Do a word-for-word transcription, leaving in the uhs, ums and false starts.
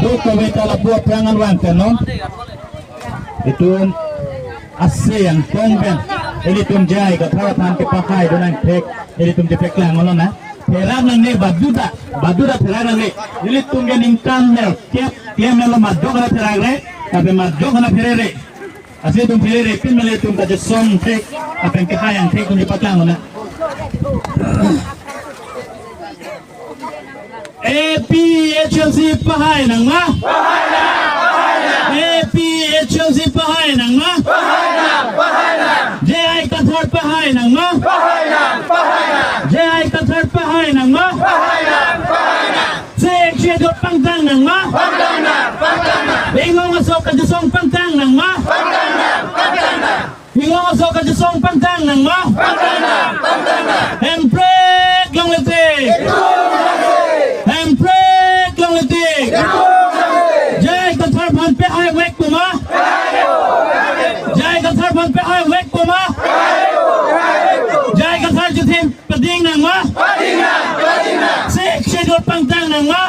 Kove ta lapu aphrang an vangtha non. Itum ase angkong pen ilitum J I Kathar aphan kepahai dun angthek ilitum chepaklanglo na. Pherak nangne, baduta, baduta pherak nangne. Ilitum ke ningkan nerkep klemlo, majok ra pherakre, tapi majok ra pherere. Lasi itum pherere pin mele itum kachesong thek, lapen kehai angthek itum chepaklanglo na. A P H L C pahai nang ma? Pahai nang, pahai nang. A P H L C pahai nang ma? Pahai nang, pahai nang. J I Kathar pahai nang ma? Pahai nang, pahai nang. J I Kathar pahai nang ma? Pahai nang, pahai nang. Sixth Schedule pangtang nang ma? Pangtang nang, pangtang nang. Inglong aso kachesong pangtang nang ma? Pangtang nang, pangtang nang. Inglong aso kachesong pangtang nang ma? Pangtang nang, pangtang nang. Hemprek longle tik. Itum longle tik. Hemprek longle tik. Itum longle tik. J I Kathar aphan pehai vek pu ma? Pehai pu, pehai pu. J I Kathar aphan pehai vek pu ma? Pehai pu, pehai pu. J I Kathar chethim pading nang ma? Pading nang, pading nang. Sixth Schedule pangtang nang ma?